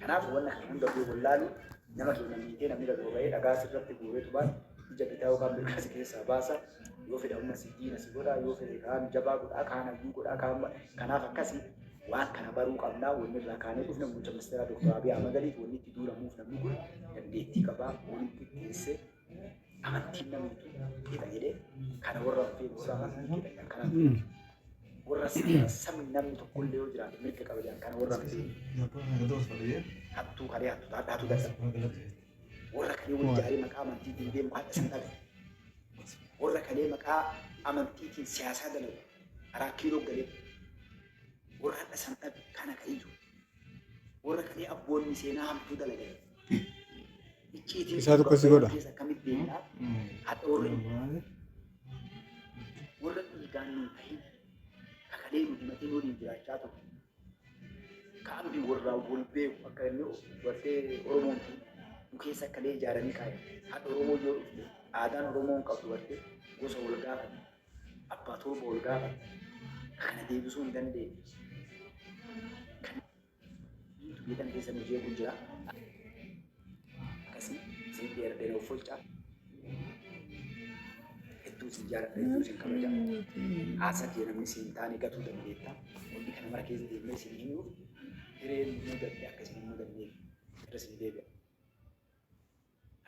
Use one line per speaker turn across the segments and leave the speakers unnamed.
Kanaaf wanna kana hunda yoo wallaalu nama keenya miitee namni gad ba'ee dhagaa sirratti guuree tubaan ija bitaa yookaan mirgaa si keessaa baasa. Yoo fedhe humna si diina si godha, yoo fedhe kaan jabaa godhaa, kaan hayyuu godhaa, kaan kanaaf akkasii waan kana baruu qabnaa. Wanni irraa kaanee dhufne muummicha ministeeraa Dr. Abiy Ahmad Aliif wanni itti duulamuuf namni kun dandeettii qabaa, walitti qixxeessee amantiin namni qixa jedhee kana warra hin feene, warra amantii qixa jedhan kana hin feene. Warra sabni namni tokkollee yoo jiraate mirga qaba jedhan kana warra hin feene. Hattuu kalee hattu taadhaatu dadhabu. Warra kalee wal ijaaree maqaa amantiitiin deemu hadha san dhabe. Warra kalee maqaa amantiitiin siyaasaa dalagu karaa kiiloo galee warra hadha san dhabe kana ka'iyyu. Warra kalee abboonni seenaa hamtuu dalagan. Icciitiin
Isaa tokko si godha.
keessa akkamitti deemnaa hadha warra warra dhiigaan nuun tahin kakalee nu himatee nu waliin jiraachaa ture. Ka ambi warraa wal beeku akka inni bartee Oromoon tun nu keessa akka lee ijaaranii kaayan. Hadha Oromoo yoo dhufte aadaan Oromoon qabdu bartee gosa wal gaafate, abbaa torba wal gaafate. Ka kana deebisuu hin dandeenye. Kan biyya tana keessa nu jeequ jira. Akkasii isin dheeradhee na offolchaa. Hedduu isin jaaladha, hedduu isin kabaja. Haasa kee namni siin taane gatuu dandeetta. Wanni kana mara keessa deemnee isin himnuuf hireen nu mudatte akka isin hin mudanneef irra isin deebi'a.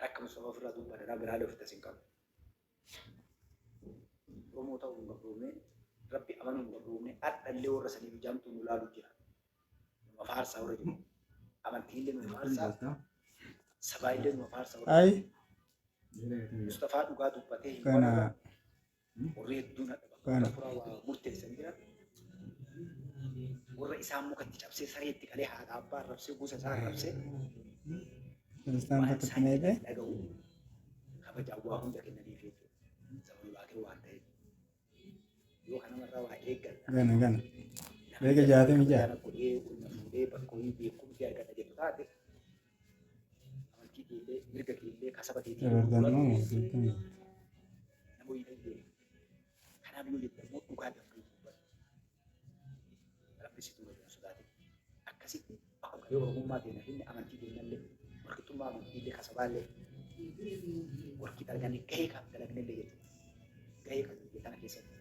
Akka Mustafa ofirraa dubbata dhaa biraalee ofitti as hin qabu. Oromoo ta'uu hin gabroomne, Rabbi amanuu hin gabroomne, hadhallee warra saniif jaamtuu nu laalu jira. Numa faarsaa warra jiru. Amantiillee numa faarsaa, sabaayillee numa faarsaa warra
Ay,
jiru. Mustafaa dhugaa dubbatee hin
kana
warra warri hedduun hadha bakka
kana
furaa waa murteessan jira. Warra isaan mukatti cabsee sareetti qalee haadha abbaa arrabsee gosa isaa arrabsee
kiristaan
waan
takka
isaan
meeqee
jedhan dhaga'u kabajaan waa hunda kennaniif jechuudha. Sababni baakee waan ta'eef. Yoo kanamarraa waa eegganna.
Gana gana.
Namni
Beeka
gartee
66.
kabajaan godhee ol fuudhee bakka hojii beekumsi argata jettu taate amantii keellee mirga keellee kasaba keetii yoo
Dabartan
gurguratu
moo 80.
nama hojii ta'uu deema. Kanaaf yoo jette immoo dhugaa dafqee dubbatu. Rabbi si duuba jiran sodaatin. Akkasitti akkuma yoo Oromummaa teenya finne amantii teenyallee walqixxummaa amantiillee kasabaallee walqixa arganne gahee kan dalagnellee jechuudha. Gahee kan biyya kana keessatti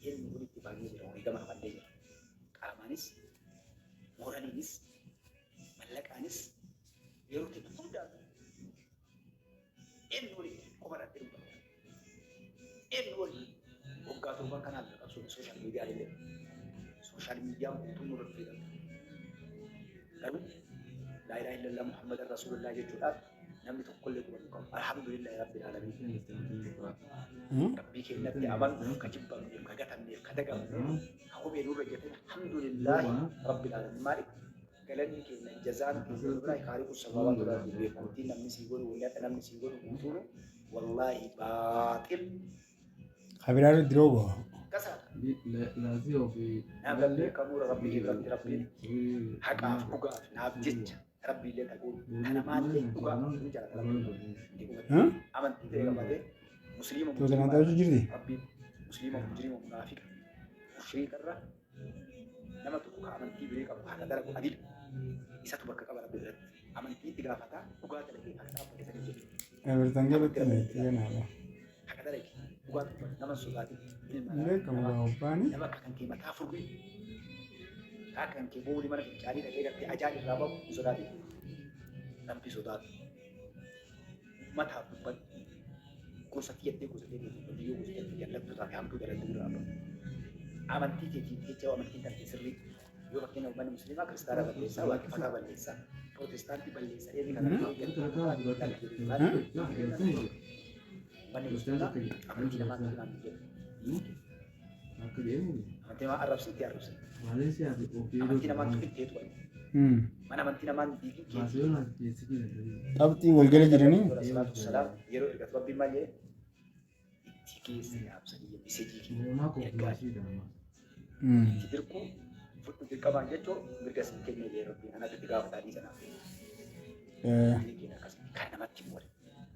eenyu walitti baay'ee jira, wareegama kafallee jira. Qaamaanis, mooraliinis, mallaqaanis yeroo teenya hundaan eenyu walitti qofa dhattee dubbata. Eenyu waliin waggaa torban kanaaf qabsoon sooshaal miidiyaa illee sooshaal miidiyaan guutuun nurra dhufee darba. Garuu laa ilaaha illallah Muhammadan Rasuulullah jechuudhaaf namni tokkollee quba hin qabu. Alhamdulillahi Rabbil Aalamiin. Rabbii keenyatti amanuuf ka jibbamneef, ka gatamneef, ka dagamneef, ka kophee nurra jette alhamdulillahi Rabbil Aalamiin. Maaliif galanni keenya jazaan keenya biraa kaariqu samaawaatu wal ardi beekumtiin namni sii godhu wanni hadha namni sii godhu guutuun wallaahi baaxil.
Kabiraa diroo
Kasaadha. Nama beekamu Rabbi kee biratti Rabbiin haqaaf dhugaaf naaf jecha Rabbi illee ta'uu kana maallee dhugaa ni jaalata Rabbi. Amantii ta'e qabatee musliima
Tootanaa taa'uu jirti.
Rabbiin musliima mujrima munaafiqa mushriika irra nama tokko ka amantii biree qabu haqa dalagu adila isatu bakka qaba Rabbi biratti amantii itti gaafataa dhugaa dalagee haqa dhaabbate sanii jechuudha.
Everton jalatti meetti ganaadha.
Haqa dalagi dhugaa dubbatu nama hin sodaatin ilma
Hin beekamu
namaa
gaa obbaani.
nama akka kan kee mataa furrii ka akka kan kee boolii mana fincaanii dhaqee gartee ajaan irraa bahu hin sodaatin. Rabbi sodaatu. Ummataaf dubbadhu. Gosa tiyyattee gosa teetii dubbadhu yoo gosa teetii jallattu taate hamtuu dalagdu irraa bahu. Amantii teetiin jecha yoo amantiin tante sirrii yoo fakkeenya uummanni musliimaa kiristaana balleessaa waaqeffataa balleessaa pirootestaantii balleessaa inni kana uummanni musliimaa amantii namaa musliimaa hin jedhu. Amantii namaa arrabsi itti arrabsi. Amantii namaa tuqi itti tuqan. Mana amantii namaa hin diigin keetii.
Qabxii wal gala jiranii.
Salaatu salaam yeroo ergatu rabbiin maal jedhe itti geessi dhaamsanii misejii kee ergaa itti dirquu fudhu dirqamaan jechuun mirga siin kennee jedhe rabbiin anatu itti gaafataa dhiisanaaf. Kan namatti hin wal.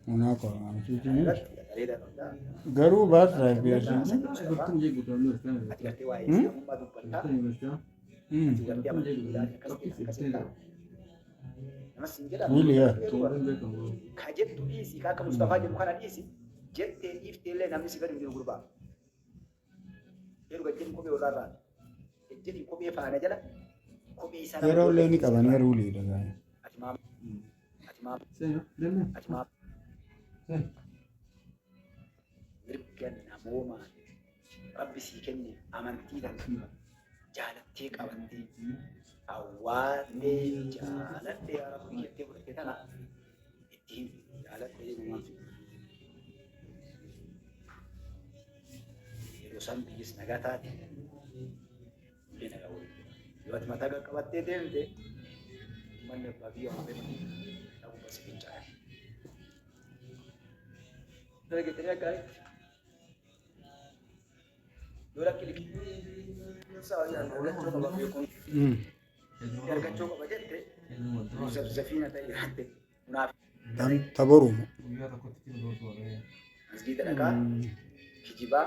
Munaa koo Garuu baas beersin.
Ati gartee waa'ee islaamummaa dubbattaa. Ati gartee amantii biraa akkas ta'e akkas ta'e. Namas siin jedha.
Really, yeah.
Ka jettu dhiisi, ka akka Mustafaa jedhu kana dhiisi, jettee dhiiftee illee namni si gadi hin jiru gurbaa. Yeroo gajjin kophee irraa irraa. Gajjin kophee faana jala kophee isaa nama
Yeroo illee ni qaban
Ati
ruuliidha.
maam ati maam ati maam mirga namoomaa Rabbi sii kenne amantii tana jaalattee qabattee awwaadhee jaaladhee yaa Rabbi jettee fudhatte tana itti himi jaaladhee namaa fi yeroo san biyyis nagaa taate illee nagaa waliin jira. Yoo ati mataa qaqqabattee deemte manni abbaa biyya waan beekamu dhaguma si fincaa'e. Dargaggeessanii akka gaariitti yoo lakki liqimsaa argachuu qaba beekuun argachuu qaba jette zabzafiina ta'e jette munaaf
Taboruuma.
Masgiida dhaqaa, kijibaa,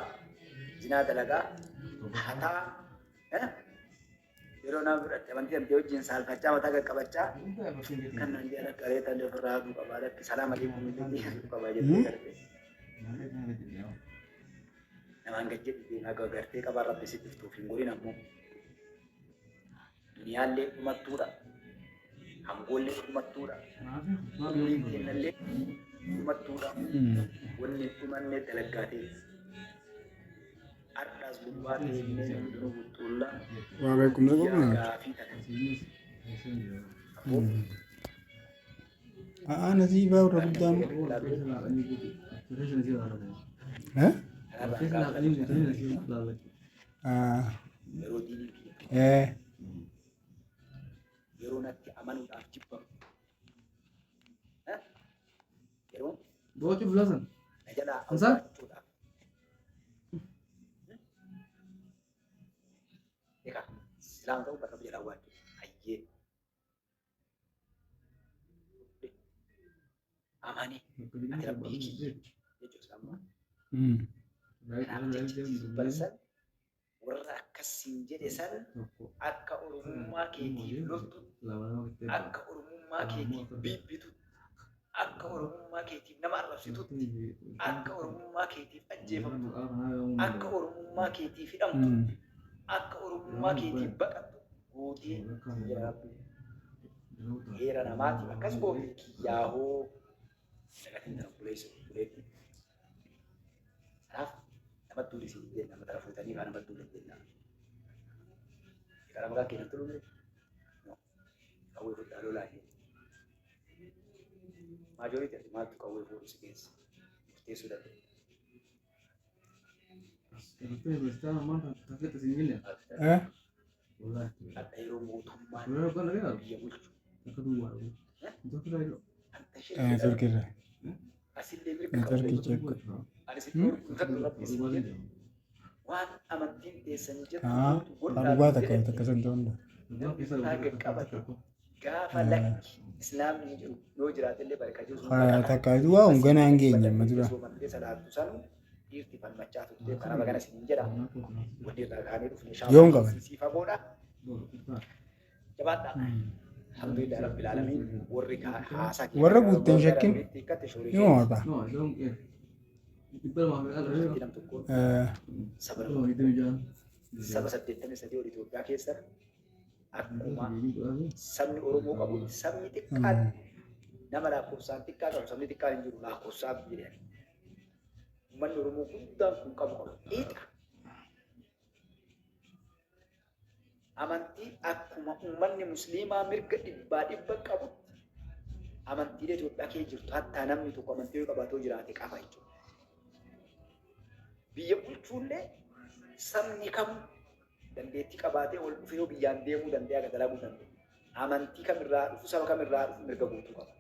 zinaa dalagaa, hataa, yeroo nama fudhatte amantii dhabdee wajjin saalfachaa mataa qaqqabachaa kan naan jedhan akka reetaa illee ofirraa haaduu qabaa lakki salaama deemuu illee haaduu qabaa jettee gartee namaan gad jedhi deemaa gartee qabaa rabbi sitti dhuftuuf hin godhin ammoo duniyaallee dhumattuudha hangoollee dhumattuudha umriin kennallee dhumattuudha wanni hin dhumanne dalaggaa ta'e. Har'as gubbaa teennee hundinuu buxxuulla.
Waa beekumsa
Yaa
qabu.
gaafii tana. Abboo
A'aa nasiibaa warra guddaa moo? Eh?
kanarraan gaafa
Ah,
yeroo diiniin kiyya
eh.
yeroo natti amanuudhaaf jibbamu. Eh? Yeroo na jalaa awwaachuudhaaf. Egaa islaama ta'uu bakka jalaa awwaachuu. Hayyee. Amani ati rabbii kiyya jechuudha islaamummaa. Kanaaf jecha balsan warra akkas siin jedhe san akka Oromummaa keetiif loltu, akka Oromummaa keetiif bibbitu, akka Oromummaa keetiif nama arrabsitutti, akka Oromummaa keetiif ajjeefamtu, akka Oromummaa keetiif hidhamtu, akka Oromummaa keetiif baqattu gootee jedha Rabbi. Heera namaatiif akkas goote kiyyaahoo dagatiin tana obboleessa obboleetti. Kanaaf namatti duuli isin jenna nama tana fuutanii kaa namatti duuli jenna. Karaa maqaa keenya toluun no qawwee fudhaa lolaa jenna. Maajoritii ati maaltu qawwee fuudhu si keessa murteessuu dandeenya.
Eh?
Hadha yeroo mootummaan biyya bulchu anta
Eh, turkirra.
asillee mirga qabda.
Turkii check.
Ani si dhorku kan rabbi si jedhe waan amantiin teessan jettu
Ah,
gootu godhaa
dhugaa takka
jedhe
takka san ta'uu danda'a.
namni taaga qabate gaafa lakki islaamni hin jiru yoo jiraatellee barka jiru sun
Haa,
baqata.
takka waa hunganaa hin geenye amma dura.
Soomantee salaattu sanu dhiirti falmachaa turte kana bagana siin jedha. Wanni irraa kaanee dhufne
Yoom qaban?
sii fagoodha. Jabaadha. Alhamdulillah rabbil alamin warri haasaa
Warra guutte hin shakkin. Ni mo'ata. Eh,
Saba 83 ol Itoophiyaa keessa akkuma sabni Oromoo qabu sabni xiqqaan nama lakkoofsaan xiqqaa qabu sabni xiqqaan hin jiru lakkoofsaan jedhan. Uummanni Oromoo guddaan kun qabu qaba. Xiixa. Amantii akkuma uummanni musliimaa mirga dhibbaa dhibba qabutti amantiilee Itoophiyaa keessa jirtu hattaa namni tokko amantii yoo qabaatoo jiraate qaba jechuudha. Biyya bulchuullee sabni kamu dandeettii qabaatee ol dhufee yoo biyyaan deemuu danda'a dalaguu danda'a. Amantii kamirraa dhufu saba kamirraa dhufu mirga guutuu qaba.